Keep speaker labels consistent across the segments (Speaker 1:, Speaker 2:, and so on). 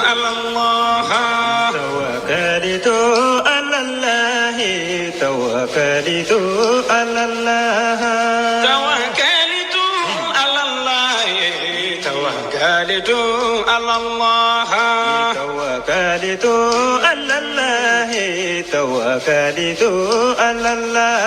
Speaker 1: على الله توكلت على الله توكلت على الله توكلت على الله توكلت على الله توكلت على الله توكلت على الله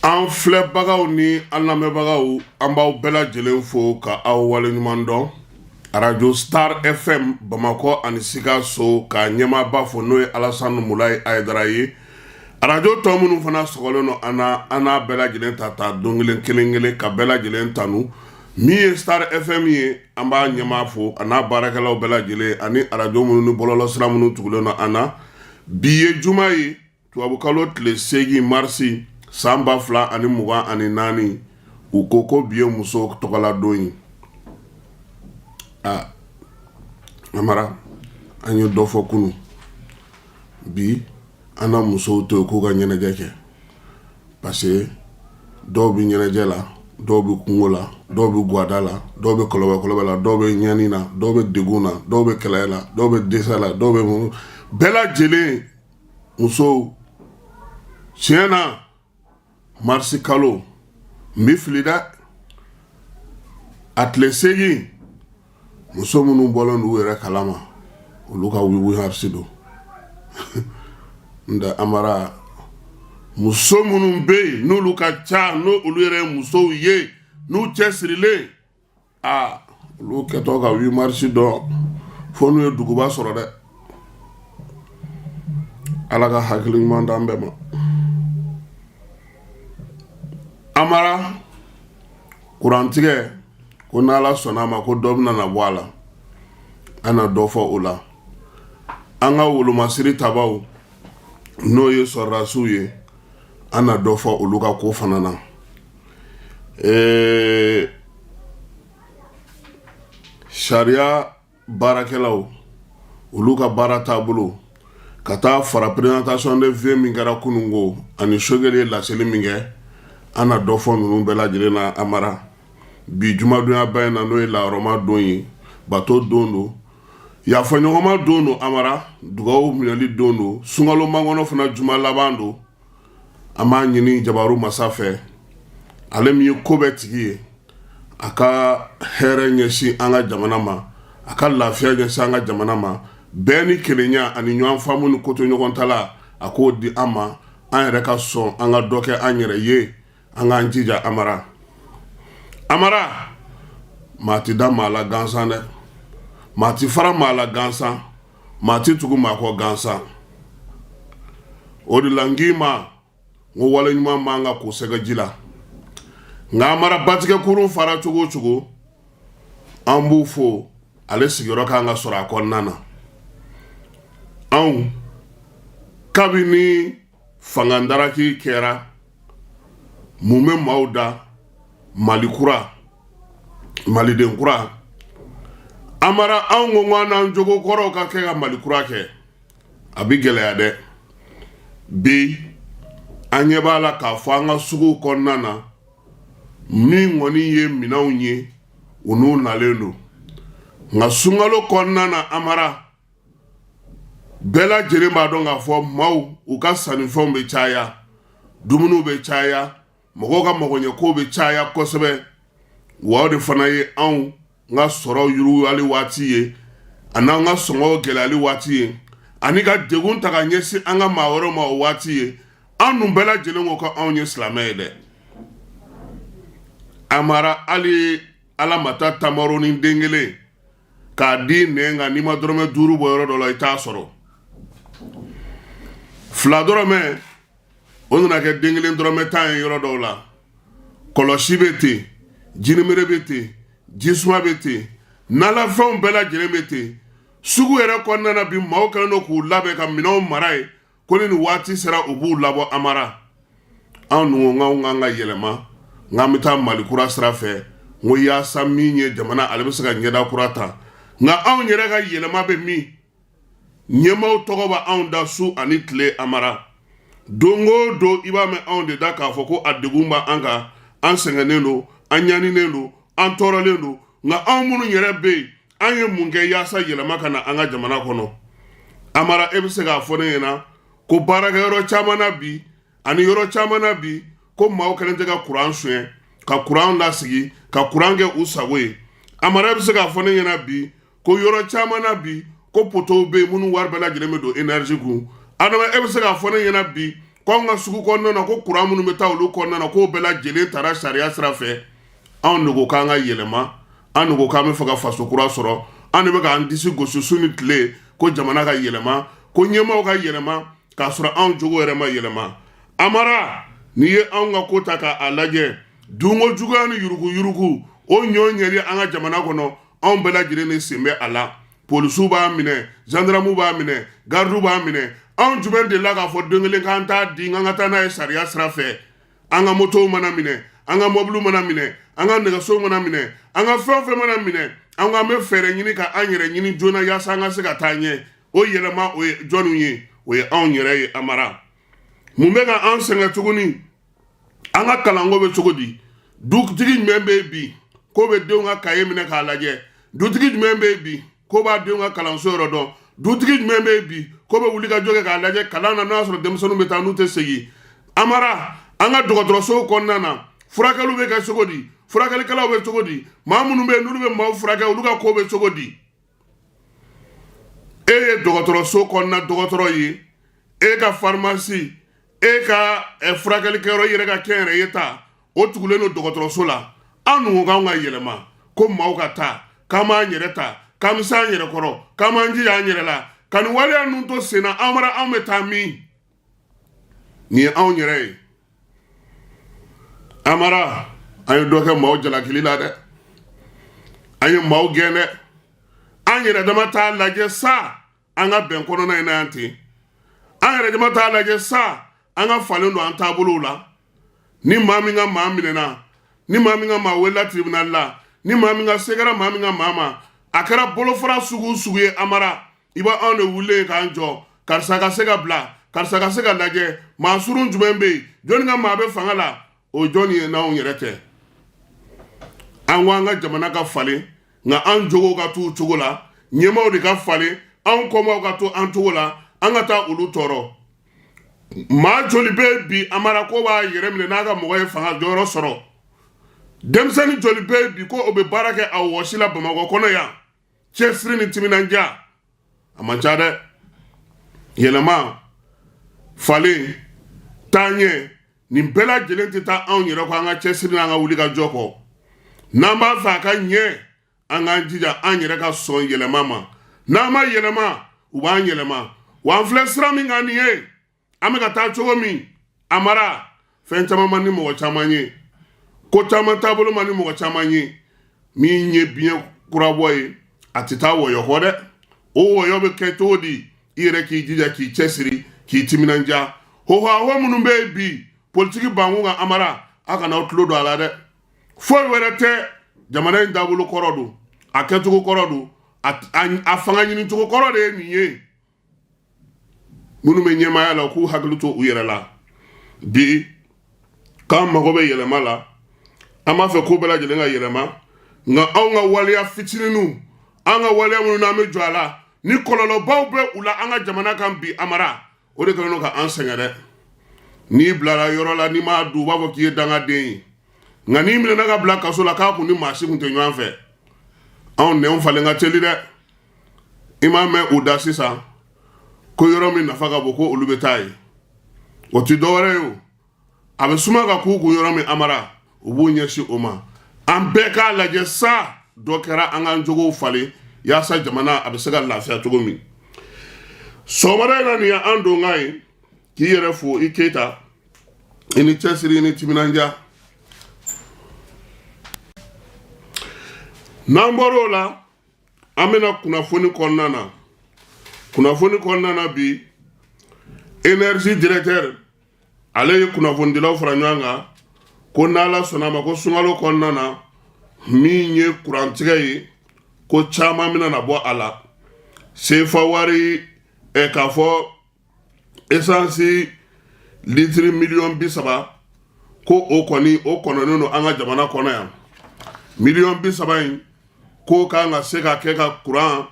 Speaker 2: An filɛbagaw ni an lamɛnbagaw, an b'aw bɛɛ lajɛlen fo ka aw waleɲuman dɔn. Arajo Star FM Bamakɔ ani Sikaso ka ɲɛmaaba fo, n'o ye Alasani Mulayi Ayidara ye. Arajo tɔ minnu fana sɔgɔlen don an na, an n'a bɛɛ lajɛlen ta ta don kelen kelen kelen ka bɛɛ lajɛlen tanu. Min ye Star FM ye, an b'a ɲɛmaa fo, a n'a baarakɛlaw bɛɛ lajɛlen, ani arajo minnu ni bɔlɔlɔsira minnu tugulen don an na. Bi ye juma ye, tubabukalo tile 8 marisi san 2024. U ko ko bi ye muso tɔgɔladon ye. Aa Amara, an ye dɔ fɔ kunun, bi an na musow to yen k'u ka ɲɛnajɛ kɛ, parce que dɔw bɛ ɲɛnajɛ la, dɔw bɛ kungo la, dɔw bɛ gwada la, dɔw bɛ kɔlɔbɛ la, dɔw bɛ ɲani na, dɔw bɛ degun na, dɔw bɛ kɛlɛ la, dɔw bɛ dɛsɛ la, dɔw bɛ bɛɛ lajɛlen. Musow, tiɲɛ na, marisi kalo n bɛ fili dɛ, a tile 8, muso minnu bɔlen d'u yɛrɛ kalama, olu ka 8 marisi don. N tɛ Amara, muso minnu bɛ yen n'olu ka ca, n'olu yɛrɛ ye musow ye, n'u cɛsirilen, aa olu kɛtɔ ka 8 marisi dɔn, fo n'u ye duguba sɔrɔ dɛ. Ala ka hakili ɲuman d'an bɛɛ ma. Amara, kurantigɛ ko n'Ala sɔnna a ma, ko dɔ bɛna na bɔ a la, an na dɔ fɔ o la. An ka wolomasiri tabaw, n'o ye sɔrɔdasiw ye, an na dɔ fɔ olu ka ko fana na. Sariya baarakɛlaw, olu ka baara taabolo, ka taa fara présentation de vœux min kɛra kunun ko ani Choguel ye laseli min kɛ, an na dɔ fɔ ninnu bɛɛ lajɛlen na. Amara, bi jumadonyaba in na, n'o ye lahɔrɔma don ye, bato don don, yafaɲɔgɔnma don don, Amara, dugawu minɛli don don, sunkalo makɔnɔ fana juma laban don. An b'a ɲini jabaru masa fɛ, ale min ye ko bɛɛ tigi ye, a ka hɛrɛ ɲɛsin an ka jamana ma, a ka lafiya ɲɛsin an ka jamana ma, bɛn ni kelenya ani ɲɔgɔn faamu ni kotoɲɔgɔntala, a k'o di an ma, an yɛrɛ ka sɔn an ka dɔ kɛ an yɛrɛ ye, an k'an jija. Amara, Amara, maa tɛ da maa la gansan dɛ, maa tɛ fara maa la gansan, maa tɛ tugu maa kɔ gansan. O de la n k'i ma n ko wale ɲuman man ka ko sɛgɛji la. Nka Amara, batigɛ kurun fara cogo o cogo, an b'u fo, ale sigiyɔrɔ kan ka sɔrɔ a kɔnɔna na. Anw kabini fanga daraki kɛra, mun bɛ maaw da? Mali kura, maliden kura. Amara, anw ko an n'an jogo kɔrɔw ka kɛ ka Mali kura kɛ, a bɛ gɛlɛya dɛ. Bi an ɲɛ b'a la k'a fɔ an ka suguw kɔnɔna na, min kɔni ye minɛnw ye, u n'u nalen don. Nka sunkalo kɔnɔna na, Amara, Bɛɛ lajɛlen b'a dɔn k'a fɔ maaw u ka sannifɛnw bɛ caya, dumuniw bɛ caya, mɔgɔw ka magoɲɛkow bɛ caya kosɛbɛ. Wa o de fana ye anw ka sɔrɔ yiriwali waati ye, ani an ka sɔngɔ gɛlɛyali waati ye, ani ka degun ta ka ɲɛsin an ka maa wɛrɛw ma o waati ye. An dun bɛɛ lajɛlen ko ko anw ye silamɛ ye dɛ. Amara, hali ala ma taa tamaronin den kelen k'a di nɛn kan, n'i ma dɔrɔmɛ 5 bɔ yɔrɔ dɔ la, i t'a sɔrɔ. 2 dɔrɔmɛ, o nana kɛ den kelen dɔrɔmɛ 10 ye yɔrɔ dɔw la. Kɔlɔsi bɛ ten, jinimere bɛ ten, jisuma bɛ ten, nalafɛnw bɛɛ lajɛlen bɛ ten. Sugu yɛrɛ kɔnɔna na bi, maaw kɛlen don k'u labɛn ka minɛnw mara yen ko ni nin waati sera, u b'u labɔ. Amara, anw dun ko k'anw kan ka yɛlɛma, nk'an bɛ taa Mali kura sira fɛ, n ko yaasa min ye jamana ale bɛ se ka ɲɛda kura ta. Nka anw yɛrɛ ka yɛlɛma bɛ min? Ɲɛmaaw tɔgɔ bɛ anw da su ani tile. Amara, don o don i b'a mɛn anw de da k'a fɔ ko a degun b'an kan, an sɛgɛnnen don, an ɲaninen don, an tɔɔrɔlen don. Nka anw minnu yɛrɛ bɛ yen, an ye mun kɛ yaasa yɛlɛma ka na an ka jamana kɔnɔ? Amara, e bɛ se k'a fɔ ne ɲɛna ko baarakɛyɔrɔ caman na bi ani yɔrɔ caman na bi, ko maaw kɛlen tɛ ka kuran suɲɛ, ka kuran lasigi, ka kuran kɛ u sago ye? Amara, e bɛ se k'a fɔ ne ɲɛna bi ko yɔrɔ caman na bi, ko potow bɛ yen minnu wari bɛɛ lajɛlen bɛ don énergie kun? Adama, e bɛ se k'a fɔ ne ɲɛna bi ko anw ka sugu kɔnɔna na, ko kuran minnu bɛ taa olu kɔnɔna na, k'o bɛɛ lajɛlen taara sariya sira fɛ? Anw de ko k'an ka yɛlɛma, an de ko k'an bɛ fɛ ka faso kura sɔrɔ, an de bɛ k'an disi gosi su ni tile ko jamana ka yɛlɛma, ko ɲɛmaaw ka yɛlɛma, k'a sɔrɔ anw jogo yɛrɛ ma yɛlɛma. Amara, n'i ye anw ka ko ta k'a lajɛ, dunko juguya ni yuruguyurugu, o ɲɔ ɲɛli an ka jamana kɔnɔ, anw bɛɛ lajɛlen de sen bɛ a la. Polisiw b'a minɛ, gendarmew b'a minɛ, gardiw b'a minɛ. Anw jumɛn delila k'a fɔ don kelen k'an t'a di, k'an ka taa n'a ye sariya sira fɛ? An ka motow mana minɛ, an ka mɔbiliw mana minɛ, an ka nɛgɛsow mana minɛ, an ka fɛn o fɛn mana minɛ, an k'an bɛ fɛɛrɛ ɲini ka an yɛrɛ ɲini joona yaasa an ka se ka taa ɲɛ. O yɛlɛma, o ye jɔnniw ye? O ye anw yɛrɛ ye. Amara, mun bɛ ka an sɛgɛn tuguni? An ka kalanko bɛ cogo di? Dutigi jumɛn bɛ yen bi k'o bɛ denw ka kaye minɛ k'a lajɛ? Dutigi jumɛn bɛ yen bi k'o b'a denw ka kalanso yɔrɔ dɔn? Dutigi jumɛn bɛ yen bi k'o bɛ wuli ka jɔ kɛ k'a lajɛ kalan na, n'o y'a sɔrɔ denmisɛnninw bɛ taa, n'u tɛ segin? Amara, an ka dɔgɔtɔrɔsow kɔnɔna na, furakɛliw bɛ kɛ cogo di? Furakɛlikɛlaw bɛ cogo di? Maa minnu bɛ yen n'olu bɛ maaw furakɛ, olu ka ko bɛ cogo di? E ye dɔgɔtɔrɔso kɔnɔna dɔgɔtɔrɔ ye, e ka farimasi, e ka furakɛlikɛyɔrɔ, i yɛrɛ ka kɛnyɛrɛye ta, o tugulen don dɔgɔtɔrɔso la. An dun ko k'anw ka yɛlɛma, ko maaw ka taa, k'an b'an yɛrɛ ta, k'an bɛ se an yɛrɛ kɔrɔ, k'an b'an jija an yɛrɛ la. Ka nin waleya ninnu to sen na, Amara, anw bɛ taa min? Nin ye anw yɛrɛ ye. Amara, an ye dɔ kɛ maaw jalakili la dɛ, an ye maaw gɛn dɛ. An yɛrɛ dama t'a lajɛ sa, an ka bɛn kɔnɔna in na yan ten. An yɛrɛ dama t'a lajɛ sa, an ka falen don an taabolow la. Ni maa min ka maa minɛna, ni maa min ka maa welela tribunal la, ni maa min ka se kɛra maa min ka maa ma, a kɛra bolofara sugu o sugu ye, Amara, i b'a anw de wulilen k'an jɔ, karisa ka se ka bila, karisa ka se ka lajɛ. Maa surun jumɛn bɛ yen? Jɔnni ka maa bɛ fanga la? O jɔnni ye n'anw yɛrɛ tɛ? An ko an ka jamana ka falen, nka an jogo ka t'u cogo la. Ɲɛmaaw de ka falen, anw kɔmaaw ka to an cogo la, an ka taa olu tɔɔrɔ. Maa joli bɛ bi, Amara, ko b'a yɛrɛ minɛ n'a ka mɔgɔ ye fanga jɔyɔrɔ sɔrɔ? Denmisɛnnin joli bɛ bi ko o bɛ baara kɛ a wɔsi la Bamakɔ kɔnɔ yan, cɛsiri ni timinandiya? A man ca dɛ. Yɛlɛma, falen, taaɲɛ, nin bɛɛ lajɛlen tɛ taa anw yɛrɛ kɔ, an ka cɛsiri n'an ka wuli ka jɔ kɔ. N'an b'a fɛ a ka ɲɛ, an k'an jija an yɛrɛ ka sɔn yɛlɛma ma. N'an ma yɛlɛma, u b'an yɛlɛma. Wa an filɛ sira min kan nin ye, an bɛ ka taa cogo min, Amara, fɛn caman man di mɔgɔ caman ye, ko caman taabolo man di mɔgɔ caman ye. Min ye biɲɛ kurabɔ ye, a tɛ taa wɔyɔ kɔ dɛ. O wɔyɔ bɛ kɛ cogo di? I yɛrɛ k'i jija, k'i cɛsiri, k'i timinandiya. Hohaho minnu bɛ yen bi politiki bankun kan, Amara, a kana aw tulo don a la dɛ. Foyi wɛrɛ tɛ, jamana in taabolo kɔrɔ don, a kɛcogo kɔrɔ don, a fanga ɲinicogo kɔrɔ de ye nin ye. Minnu bɛ ɲɛmaaya la, u k'u hakili to u yɛrɛ la bi. K'an mago bɛ yɛlɛma la, an b'a fɛ ko bɛɛ lajɛlen ka yɛlɛma, nka anw ka waleya fitininw, an ka waleya minnu n'an bɛ jɔ a la. Ni kɔlɔlɔbaw bɛ u la an ka jamana kan bi, Amara, o de kɛlen don ka an sɛgɛn dɛ. N'i bilara yɔrɔ la, n'i m'a dun, u b'a fɔ k'i ye dangaden ye, nka n'i minɛna ka bila kaso la, k'a kun ni maa si kun tɛ ɲɔgɔn fɛ. Anw nɛnw falen ka teli dɛ. I m'a mɛn u da sisan ko yɔrɔ min nafa ka bon, ko olu bɛ taa yen. O tɛ dɔwɛrɛ ye, o a bɛ suma ka k'u kun yɔrɔ min, Amara, u b'u ɲɛsin o ma. An bɛɛ k'a lajɛ sa, dɔ kɛra an k'an jogow falen yaasa jamana a bɛ se ka lafiya cogo min. Sɔgɔmada in na, nin ye an donkan ye. K'i yɛrɛ fo, i Keyita, i ni cɛsiri, i ni timinandiya. N'an bɔra o la, an bɛna kunnafoni kɔnɔna na. Kunnafoni kɔnɔna na bi, énergie directeur, ale ye kunnafonidilaw fara ɲɔgɔn kan ko n'Ala sɔnna a ma, ko sunkalo kɔnɔna na, min ye kurantigɛ ye, ko caman bɛna na bɔ a la. Sefa wari k'a fɔ esansi litiri miliyɔn 30, ko o kɔni o kɔnɔnen don an ka jamana kɔnɔ yan. Miliyɔn 30 in, k'o kan ka se ka kɛ ka kuran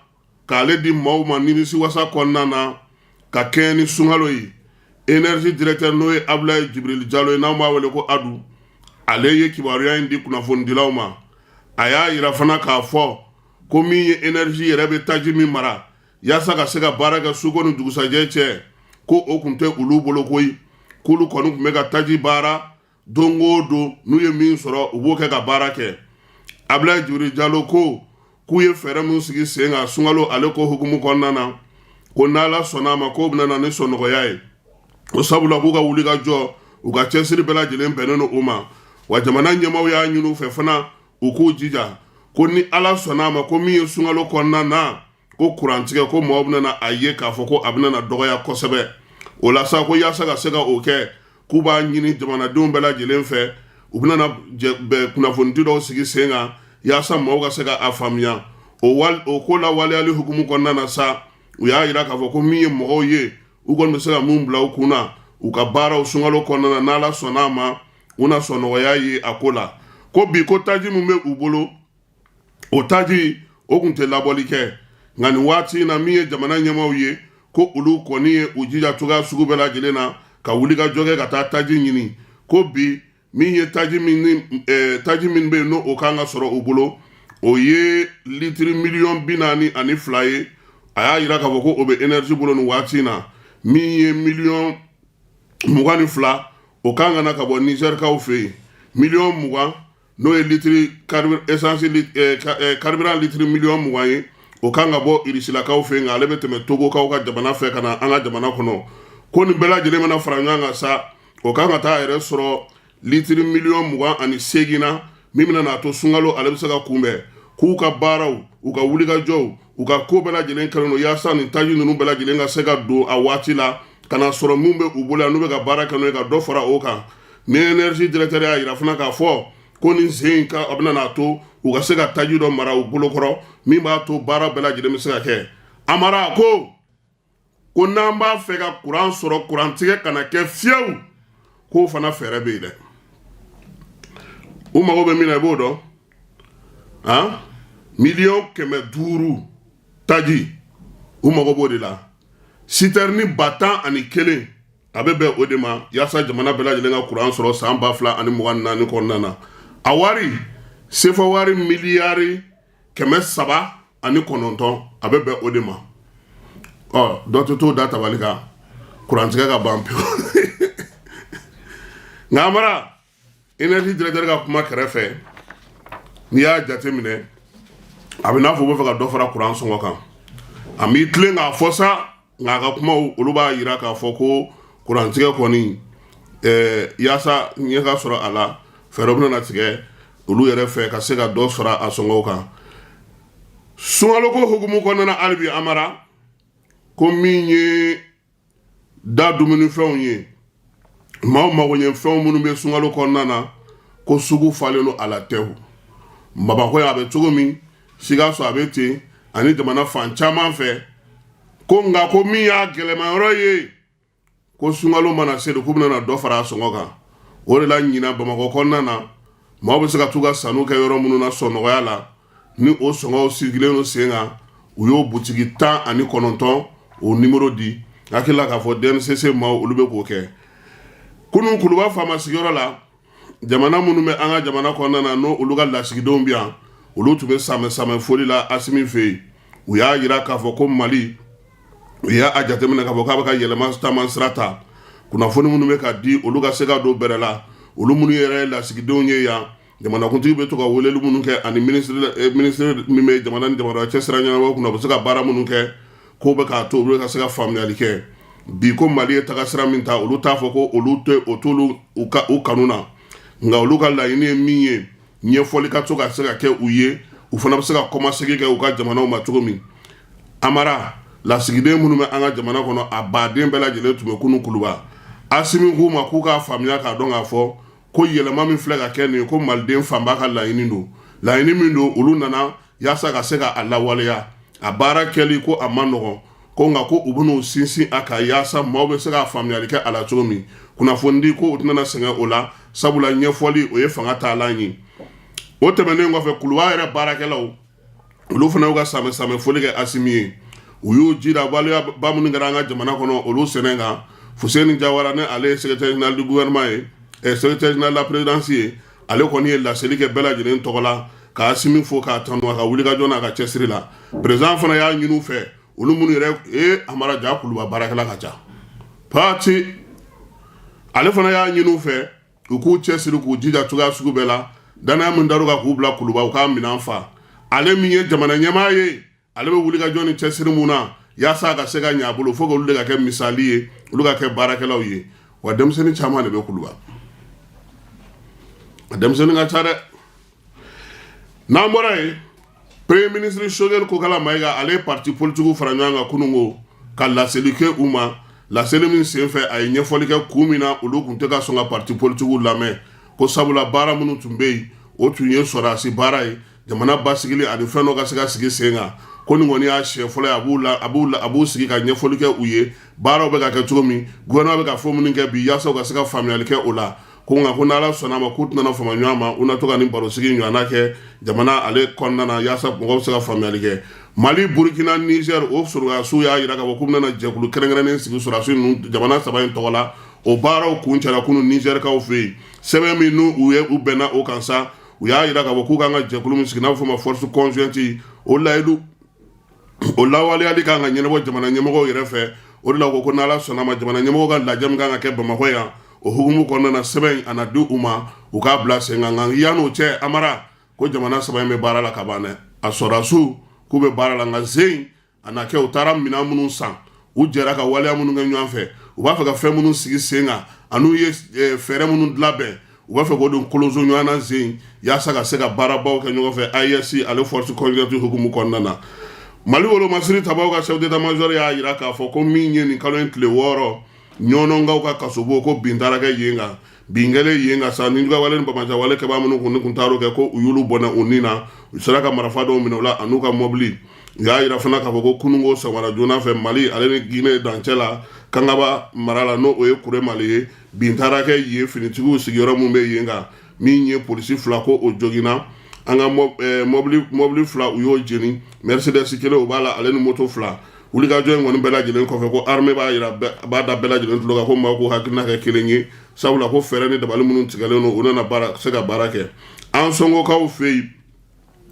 Speaker 2: k'ale di maaw ma nimisiwasa kɔnɔna na ka kɛɲɛ ni sunkalo ye. Énergie directeur, n'o ye Abulayi Jibril Jalo ye, n'an b'a wele ko Adu, ale ye kibaruya in di kunnafonidilaw ma. A y'a yira fana k'a fɔ ko min ye énergie yɛrɛ bɛ taji min mara yaasa ka se ka baara kɛ suko ni dugusajɛ cɛ, ko o kun tɛ olu bolo koyi, k'olu kɔni tun bɛ ka taji baara don o don, n'u ye min sɔrɔ, u b'o kɛ ka baara kɛ. Abulayi Jibril Jalo ko k'u ye fɛɛrɛ min sigi sen kan sunkalo ale ko hukumu kɔnɔna na, ko n'Ala sɔnna a ma, k'o bɛna na ni sɔnɔgɔya ye o, sabula k'u ka wuli ka jɔ, u ka cɛsiri bɛɛ lajɛlen bɛnnen don o ma. Wa jamana ɲɛmaaw y'a ɲini u fɛ fana u k'u jija, ko ni Ala sɔnna a ma, ko min ye sunkalo kɔnɔna na, ko kurantigɛ, ko maaw bɛna a ye k'a fɔ ko a bɛna na dɔgɔya kosɛbɛ. O la sa, ko yaasa ka se ka o kɛ, k'u b'a ɲini jamanadenw bɛɛ lajɛlen fɛ, u bɛna kunnafonidi dɔw sigi sen kan yaasa maaw ka se ka a faamuya. O ko lawaleyali hukumu kɔnɔna na sa, u y'a yira k'a fɔ ko min ye mɔgɔw ye, u kɔni bɛ se ka mun bila u kun na u ka baaraw sunkalo kɔnɔna na, n'Ala sɔnna a ma, u na sɔnɔgɔya ye a ko la. Ko bi, ko taji min bɛ u bolo, o taji o kun tɛ labɔli kɛ, nka nin waati in na, min ye jamana ɲɛmaaw ye, ko olu kɔni ye u jija cogoya sugu bɛɛ lajɛlen na ka wuli ka jɔ kɛ ka taa taji ɲini. Ko bi, min ye taji min ni taji min bɛ yen, n'o o kan ka sɔrɔ u bolo, o ye litiri miliyɔn 42 ye. A y'a yira k'a fɔ ko o bɛ énergie bolo nin waati in na. Min ye miliyɔn 22, o kan ka na ka bɔ Nizɛrikaw fɛ yen. Miliyɔn 20, n'o ye litiri essence carburant litiri miliyɔn 20 ye, o kan ka bɔ irisilakaw fɛ, nka ale bɛ tɛmɛ Togokaw ka jamana fɛ ka na an ka jamana kɔnɔ. Ko nin bɛɛ lajɛlen mana fara ɲɔgɔn kan sa, o kan ka taa yɛrɛ sɔrɔ litiri miliyɔn 28 na, min bɛna n'a to sunkalo ale bɛ se ka kunbɛn. K'u ka baaraw, u ka wulikajɔw, u ka ko bɛɛ lajɛlen kɛlen don yaasa nin taji ninnu bɛɛ lajɛlen ka se ka don a waati la ka na sɔrɔ min bɛ u bolo yan, n'u bɛ ka baara kɛ n'o ye, ka dɔ fara o kan. Ni énergie directeur y'a yira fana k'a fɔ ko nin sen in ka a bɛna n'a to u ka se ka taji dɔ mara u bolokɔrɔ, min b'a to baara bɛɛ lajɛlen bɛ se ka kɛ. Amara ko n'an b'a fɛ ka kuran sɔrɔ, kurantigɛ kana kɛ fiyewu, k'o fana fɛɛrɛ bɛ yen dɛ. U mago bɛ min na, i b'o dɔn han? 500 million taji, u mago b'o de la, sitɛrini 11,000, a bɛ bɛn o de ma yaasa jamana bɛɛ lajɛlen ka kuran sɔrɔ san 2024 kɔnɔna na. A wari, sefa wari miliyari 309, a bɛ bɛn o de ma. Ɔ dɔ tɛ t'o da tabali kan, kurantigɛ ka ban pewu. Nka Amara, énergie directeur ka kuma kɛrɛfɛ, n'i y'a jateminɛ, a bɛ n'a fɔ u bɛ fɛ ka dɔ fara kuran sɔngɔ kan. A m'i tilen k'a fɔ sa, nka a ka kumaw, olu b'a yira k'a fɔ ko kurantigɛ kɔni, yaasa ɲɛ ka sɔrɔ a la, fɛɛrɛ bɛna na tigɛ olu yɛrɛ fɛ ka se ka dɔ fara a sɔngɔw kan. Sunkalo ko hukumu kɔnɔna na hali bi, Amara, ko min ye da dumunifɛnw ye, maaw magoɲɛfɛnw minnu bɛ sunkalo kɔnɔna na, ko sugu falen don a la tewu. Bamakɔ yan a bɛ cogo min, Sikaso a bɛ ten, ani jamana fan caman fɛ. Ko nka ko min y'a gɛlɛmayɔrɔ ye, ko sunkalo mana se de, k'u bɛna dɔ fara a sɔngɔ kan. O de la ɲinan, Bamakɔ kɔnɔna na, maaw bɛ se ka t'u ka sanniw kɛ yɔrɔ minnu na sɔnɔgɔya la, ni o sɔngɔw sigilen don sen kan, U y'o butigi 19 o nimoro di. Hakili la k'a fɔ DNCC maaw, olu bɛ k'o kɛ. Kunun Kuluba faama sigiyɔrɔ la, jamana minnu bɛ an ka jamana kɔnɔna na, n'o olu ka lasigidenw bɛ yan, olu tun bɛ samɛ samɛ foli la Asimi fɛ yen. U y'a jira k'a fɔ ko Mali, u y'a jateminɛ k'a fɔ k'a bɛ ka yɛlɛma taama sira ta. Kunnafoni minnu bɛ ka di, olu ka se ka don bɛrɛ la. Olu minnu yɛrɛ ye lasigidenw ye yan, jamanakuntigi bɛ to ka weleli minnu kɛ, ani minisiri min bɛ jamana ni jamana cɛ sira ɲɛnabɔ kunna, u bɛ se ka baara minnu kɛ, ko bɛ k'a to olu ka se ka faamuyali kɛ bi ko Mali ye taga sira min ta. Olu t'a fɔ ko olu tɛ o t'olu u ka u kanu na, nka olu ka laɲini ye min ye, ɲɛfɔli ka to ka se ka kɛ u ye, u fana bɛ se ka kɔmasegin kɛ u ka jamanaw ma cogo min. Amara, lasigiden minnu bɛ an ka jamana kɔnɔ, a baden bɛɛ lajɛlen tun bɛ kunun Kuluba. Asimi k'u ma k'u k'a faamuya k'a dɔn k'a fɔ ko yɛlɛma min filɛ ka kɛ nin ye, ko maliden fanba ka laɲini don, laɲini min don, olu nana yaasa ka se ka a lawaleya. A baara kɛli ko a man nɔgɔn ko, nka ko u bɛn'u sinsin a kan yaasa maaw bɛ se ka faamuyali kɛ a la cogo min. Kunnafonidi ko u tɛna sɛgɛn o la, sabula ɲɛfɔli, o ye fanga taalan ye. O tɛmɛnen kɔfɛ, Kuluba yɛrɛ baarakɛlaw, olu fana y'u ka samɛ samɛ foli kɛ Asimi ye. U y'u jira waleya ba minnu kɛra an ka jamana kɔnɔ, olu sɛnɛ kan. Fuseni Jawara, ne ale ye secrétaire général du gouvernement ye, secrétaire général de la présidence ye, ale kɔni ye laseli kɛ bɛɛ lajɛlen tɔgɔ la ka Asimi fo k'a tanu a ka wulikajɔ n'a ka cɛsiri la. Président fana y'a ɲini u fɛ, olu minnu yɛrɛ ee Amara ja Kuluba baarakɛla ka ca pati, ale fana y'a ɲini u fɛ u k'u cɛsiri, k'u jija cogoya sugu bɛɛ la, danaya min dar'u kan k'u bila Kuluba, u k'a minɛn fa. Ale min ye jamana ɲɛmaa ye, ale bɛ wulikajɔ ni cɛsiri mun na yaasa a ka se ka ɲɛ a bolo, fo k'olu de ka kɛ misali ye, olu ka kɛ baarakɛlaw ye. Wa denmisɛnnin caman de bɛ Kuluba, a denmisɛnnin ka ca dɛ. N'an bɔra yen, premier ministre Choguel Kokala Mayiga, ale ye parti politigiw fara ɲɔgɔn kan kununko ka laseli kɛ u ma. Laseli min senfɛ, a ye ɲɛfɔli kɛ kun min na olu tun tɛ ka sɔn ka parti politigiw lamɛn, ko sabula baara minnu tun bɛ yen, o tun ye sɔrɔdasi baara ye, jamana basigili ani fɛn dɔ ka se ka sigi sen kan. Ko nin kɔni y'a siɲɛ fɔlɔ ye a b'u sigi ka ɲɛfɔli kɛ u ye, baaraw bɛ ka kɛ cogo min, gouvernement bɛ ka fɛn minnu kɛ bi, yaasa u ka se ka faamuyali kɛ o la. Ko nka ko n'Ala sɔnna a ma, k'u tɛna fama ɲɔgɔn ma, u na to ka nin barosigi ɲɔgɔnna kɛ jamana ale kɔnɔna na, yaasa mɔgɔw bɛ se ka faamuyali kɛ. Mali, Burukina, Niger, o sɔrɔdasiw y'a jira k'a fɔ k'u bɛna jɛkulu kɛrɛnkɛrɛnnen sigi sɔrɔdasi ninnu jamana saba in tɔgɔ la. O baaraw kuncɛra kunun Nizɛrikaw fɛ yen. Sɛbɛn min n'u u ye u bɛnna o kan sa, u y'a jira k'a fɔ k'u kan ka jɛkulu min sigi, n'a bɛ f'o ma force conjointe, o layidu o lawaleyali kan ka ɲɛnabɔ jamana ɲɛmɔgɔw yɛrɛ fɛ. O de la ko n'Ala sɔnna ma, jamana ɲɛmɔgɔw ka lajɛ min kan ka kɛ Bamakɔ yan, o hukumu kɔnɔna na, sɛbɛn in a na di u ma, u k'a bila sen kan. Nka yann'o cɛ, Amara, ko jamana saba in bɛ baara la ka ban dɛ. A sɔrɔdasiw k'u bɛ baara la, nka zen a na kɛ u taara minɛn minnu san, u jɛra ka waleya minnu kɛ ɲɔgɔn fɛ, u b'a fɛ ka fɛn minnu sigi sen kan, an'u ye fɛɛrɛ minnu labɛn, u b'a fɛ k'o don kolonso ɲɔgɔn na zen yaasa ka se ka baarabaw kɛ ɲɔgɔn fɛ AES ale force conjointe hukumu kɔnɔna na. Mali wolomasiri tabaw ka chef d'état major y'a jira k'a fɔ ko min ye nin kalo in tile 6, Ɲɔnɔnkaw ka kasobon, ko bin taara kɛ yen kan. Bin kɛlen yen kan sa, nijuguyawale ni banbaanciwale kɛbaa minnu kun kun taar'o kɛ, ko u y'olu bɔnɛ u ni na. U sera ka marifa dɔw minɛ u la an'u ka mɔbili. U y'a jira fana k'a fɔ ko kununko sɔgɔmada joona fɛ, Mali ale ni Guinée dancɛ la, Kangaba mara la, n'o o ye Kuremale ye, bin taara kɛ yen finitigiw sigiyɔrɔ min bɛ yen kan. Min ye polisi fila, ko o joginna. An ka mɔbili fila, u y'o jeni, Mercedes kelen o b'a la, ale ni moto fila. Wulikajɔ in kɔni bɛɛ lajɛlen kɔfɛ, ko armée b'a jira, b'a da bɛɛ lajɛlen tulo kan ko maaw k'u hakilina kɛ kelen ye, sabula ko fɛɛrɛ ni dabali minnu tigɛlen don, u nana baara se ka baara kɛ. Ansongokaw fɛ yen,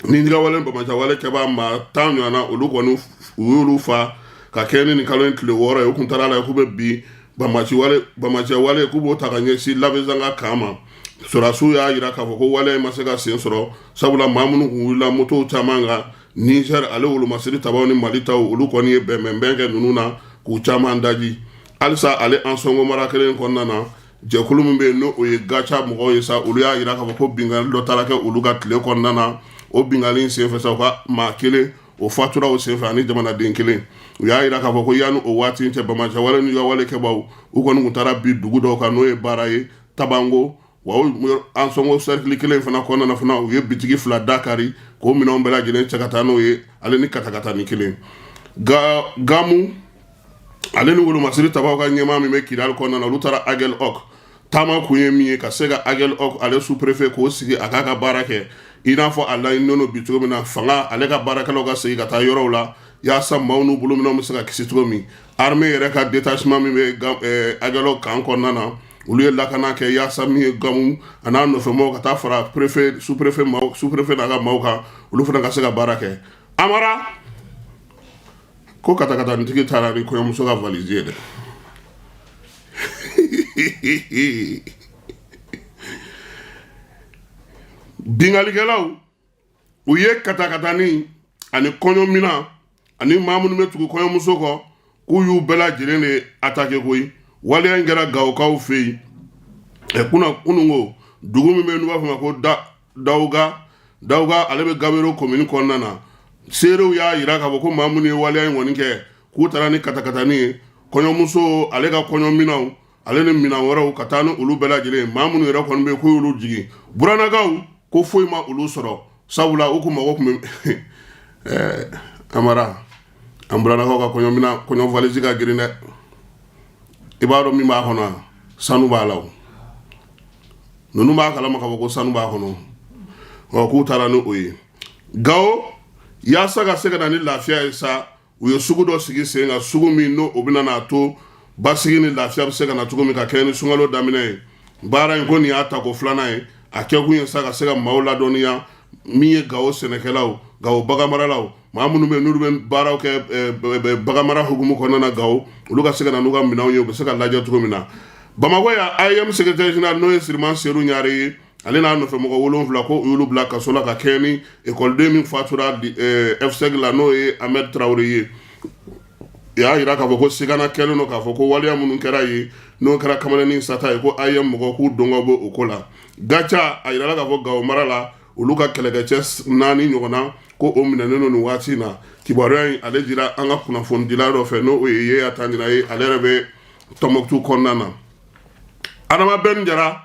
Speaker 2: nijuguyawale banbaanciwale kɛbaa maa 10 ɲɔgɔnna, olu kɔni u y'olu fa ka kɛ ni nin kalo in tile 6 ye. U kun taara la k'u bɛ bi banbaanciwale k'u b'o ta ka ɲɛsin Labezanga camp ma. Sɔrɔdasiw y'a jira k'a fɔ ko wale in ma se ka sen sɔrɔ, sabula maa minnu kun wulila motow caman kan, Niger ale wolomasiri tabaw ni Mali taw, olu kɔni ye bɛnbɛnbɛn kɛ ninnu na k'u caman daji. Halisa ale Ansongo mara kelen kɔnɔna na, jɛkulu min bɛ yen, n'o ye Gaca mɔgɔw ye sa, olu y'a jira k'a fɔ ko binkanni dɔ taara kɛ olu ka tile kɔnɔna na. O binkanni in senfɛ sa, u ka maa kelen o fatura o senfɛ ani jamanaden kelen. U y'a jira k'a fɔ ko yanni o waati in cɛ, banbaanciwale nijuguyawale kɛbaaw, u kɔni tun taara bi dugu dɔw kan, n'o ye baara ye Tabango. Wa Ansongo cercle kelen fana kɔnɔna na fana, u ye bitigi fila da kari k'o minɛnw bɛɛ lajɛlen cɛ ka taa n'o ye, ale ni katakatani kelen. Gamu ale ni wolomasiri tabaw ka ɲɛmaa min bɛ Kidali kɔnɔna na, olu taara Aguelhok. Taama kun ye min ye, ka se ka Aguelhok ale sous-préfet k'o sigi a k'a ka baara kɛ i n'a fɔ a laɲininen don bi cogo min na, fanga ale ka baarakɛlaw ka segin ka taa yɔrɔw la. yaasa maaw n'u bolominɛnw bɛ se ka kisi cogo min. Armée yɛrɛ ka détachement min bɛ Aguelhok camp kɔnɔna na, olu ye lakana kɛ yaasa min ye Gamu a n'a nɔfɛmɔgɔw ka taa fara préfet, sous-préfet maaw, sous-préfet n'a ka maaw kan, olu fana ka se ka baara kɛ. Amara ko katakatanitigi taara ni kɔɲɔmuso ka valise ye dɛ. Binkalikɛlaw u ye katakatani ani kɔɲɔminan ani maa minnu bɛ tugu kɔɲɔmuso kɔ, k'u y'u bɛɛ lajɛlen de attaquer koyi. Waleya in kɛra Gawokaw fɛ yen ɛ kunna kununko, dugu min bɛ yen n'u b'a fɔ ma ko Dawuga Dawuga, ale bɛ Gabero komini kɔnɔna na. Seerew y'a jira k'a fɔ ko maa minnu ye waleya in kɔni kɛ, k'u taara ni katakatani ye, kɔɲɔmuso ale ka kɔɲɔminɛnw ale ni minɛn wɛrɛw, ka taa ni olu bɛɛ lajɛlen. Maa minnu yɛrɛ kɔni bɛ yen k'u y'olu jigin, Buranakaw ko foyi ma olu sɔrɔ, sabula u kun mago tun bɛ Amara, an Buranakaw ka kɔɲɔminɛn, kɔɲɔ valise ka girin dɛ. I b'a dɔn min b'a kɔnɔ, sanu b'a la. O ninnu b'a kalama k'a fɔ ko sanu b'a kɔnɔ. Ɔ k'u taara ni o ye Gawo yaasa ka se ka na ni lafiya ye sa. U ye sugu dɔ sigi sen kan, sugu min n'o o bɛna n'a to basigi ni lafiya bɛ se ka na cogo min ka kɛɲɛ ni sunkalo daminɛ ye. Baara in ko nin y'a tako filanan ye. A kɛkun ye sa ka se ka maaw ladɔnniya, min ye Gawo sɛnɛkɛlaw, Gawo baganmaralaw, maa minnu bɛ n'olu bɛ baaraw kɛ baganmara hukumu kɔnɔna na Gawo, olu ka se ka na n'u ka minɛnw ye, u bɛ se ka lajɛ cogo min na. Bamakɔ yan, AEEM secrétaire général, n'o ye Siriman Seru Ɲare ye, ale n'a nɔfɛ mɔgɔ 7, ko u y'olu bila kaso la ka kɛɲɛ ni ekɔliden min fatura FSEG la, n'o ye Ahmed Traoré ye. U y'a jira k'a fɔ ko sigana kɛlen don k'a fɔ ko waleya minnu kɛra yen, n'o kɛra kamalennin sata ye, ko AEEM mɔgɔw k'u dɔn bɔ o ko la. Gaca, a jirala k'a fɔ Gawo mara la, olu ka kɛlɛkɛcɛ 4 ɲɔgɔn na, ko o minɛnen don nin waati in na. Kibaruya in ale dira an ka kunnafonidila dɔ fɛ, n'o ye Yeya Tandina ye, ale yɛrɛ bɛ Tɔnbɔkutu kɔnɔna na. Adama Ben Jara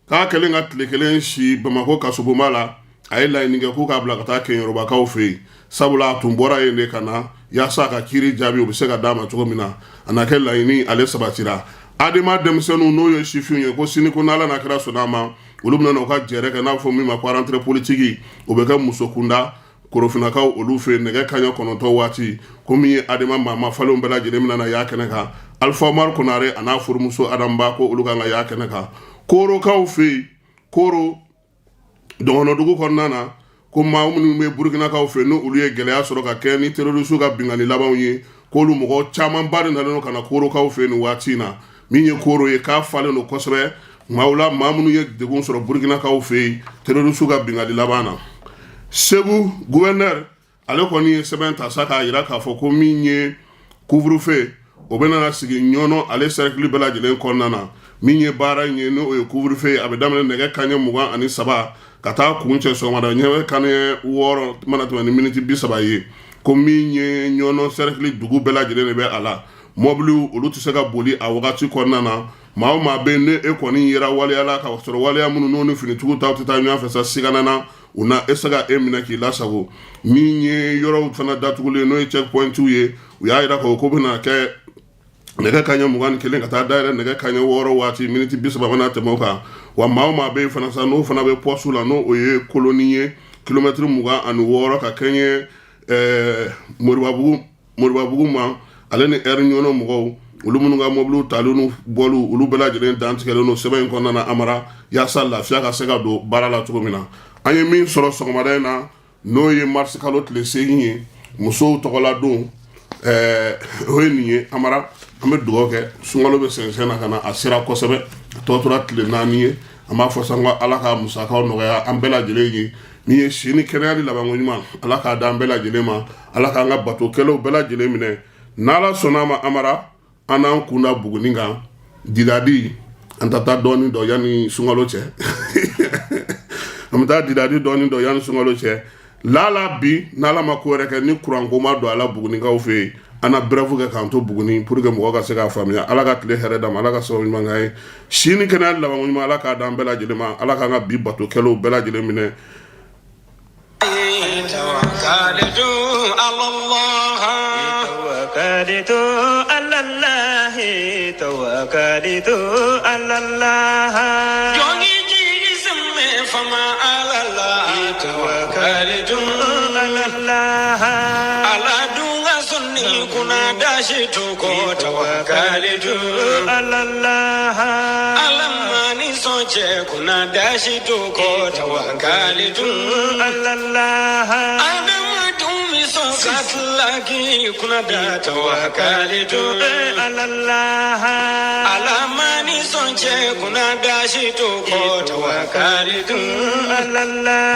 Speaker 2: k'a kɛlen ka tile kelen si Bamakɔ kasobonba la, a ye laɲini kɛ k'u k'a bila ka taa Kɛɲɛrɔbakaw fɛ yen, sabula a tun bɔra yen de ka na yaasa a ka kiiri jaabi u bɛ se ka d'a ma cogo min na. A na kɛ laɲini ale sabatira. Adema denmisɛnninw, n'o ye sifinw ye, ko sini ko n'Ala n'a kira sɔnna a ma, olu bɛna u ka jɛrɛ kɛ n'a fɔ min ma ko rentrée politique. O bɛ kɛ muso kunda korofinakaw olu fɛ yen nɛgɛ kanɲɛ 9 waati. Ko min ye Adema maa falenw bɛɛ lajɛlen bɛna na y'a kɛnɛ kan. Alpha Umaru Konare a n'a furumuso Adama, ko olu kan ka y'a kɛnɛ kan. Korokaw fɛ yen, Koro dɔgɔnɔdugu kɔnɔna na, ko maa minnu bɛ Burukinakaw fɛ, n'olu olu ye gɛlɛya sɔrɔ ka kɛ ni terroriste ka binkanni labanw ye, k'olu mɔgɔ camanba de nalen don ka na Korokaw fɛ nin waati in na. Min ye Koro ye, k'a falen don kosɛbɛ maaw la, maa minnu ye degun sɔrɔ Burukinakaw fɛ yen terroriste ka binkanni laban na. Segu gouverneur ale kɔni ye sɛbɛn ta sa k'a jira k'a fɔ ko min ye couvre-feu, o bɛna sigi Ɲɔnɔ ale cercle bɛɛ lajɛlen kɔnɔna na. Min ye baara in ye, n'o ye couvre-feu ye, a bɛ daminɛ nɛgɛ kanɲɛ 23 ka taa kuncɛ sɔgɔmada nɛgɛ kanɲɛ 6 mana tɛmɛ ni miniti 30 ye. Ko min ye Ɲɔnɔ cercle dugu bɛɛ lajɛlen de bɛ a la, mɔbiliw olu tɛ se ka boli a wagati kɔnɔna na. Maa o maa bɛ ne e kɔni yera waleya la ka sɔrɔ waleya minnu n'o ni finitigiw taw tɛ taa ɲɔgɔn fɛ sa, sigana na u na e se ka e minɛ k'i lasago. Min ye yɔrɔw fana datugulen, n'o ye checkpointiw ye, u y'a jira k'a ko bɛna kɛ nɛgɛ kanɲɛ 21 ka taa dayɛlɛ nɛgɛ kanɲɛ 6 waati miniti 30 mana tɛmɛ o kan. Wa maa o maa bɛ yen fana sa, n'o fana bɛ poste la, n'o o ye Koloni ye, kilomɛtiri 26 ka kɛɲɛ Moribabugu ma, ale ni aire Ɲɔnɔ mɔgɔw, olu minnu ka mɔbiliw tali n'u bɔliw, olu bɛɛ lajɛlen dantigɛlen don sɛbɛn in kɔnɔna na. Amara, yaasa lafiya ka se ka don baara la cogo min na. An ye min sɔrɔ sɔgɔmada in na, n'o ye marisi kalo tile 8 ye, musow tɔgɔla don, o ye nin ye. Amara, an bɛ dugawu kɛ, sunkalo bɛ sɛnsɛn na ka na, a sera kosɛbɛ, a tɔ tora tile 4 ye. An b'a fɔ sa ko Ala ka musakaw nɔgɔya an bɛɛ lajɛlen ye. Min ye si ni kɛnɛya ni labanko ɲuman, Ala k'a d'an bɛɛ lajɛlen ma. Ala k'an ka batokɛlaw bɛɛ lajɛlen minɛ. N'Ala sɔnna a ma, Amara, an n'an kun da Buguni kan didadi, an ta taa dɔɔni dɔ yanni sunkalo cɛ. An bɛ taa didadi dɔɔni dɔ yanni sunkalo cɛ. Lala bi, n'Ala ma ko wɛrɛ kɛ, ni kuranko ma don a la Bugunikaw fɛ yen, an na brève kɛ k'an to Buguni pour que mɔgɔ ka se k'a faamuya. Ala ka tile hɛrɛ d'an ma, Ala ka sababu ɲuman k'an ye, si ni kɛnɛya labanko ɲuman, Ala k'a d'an bɛɛ lajɛlen ma. Ala k'an ka bi batokɛlaw bɛɛ lajɛlen minɛ.
Speaker 1: Kuna dasi to kɔ tawakalitu
Speaker 3: alallah.
Speaker 1: Ala ma ni sɔn cɛ kuna dasi to kɔ tawakalitu
Speaker 3: alallah.
Speaker 1: Adamadenw bɛ sɔn ka tila k'i kunna da tawakalitu
Speaker 3: alallah.
Speaker 1: Ala ma ni sɔn cɛ kuna dasi to kɔ tawakalitu
Speaker 3: alallah.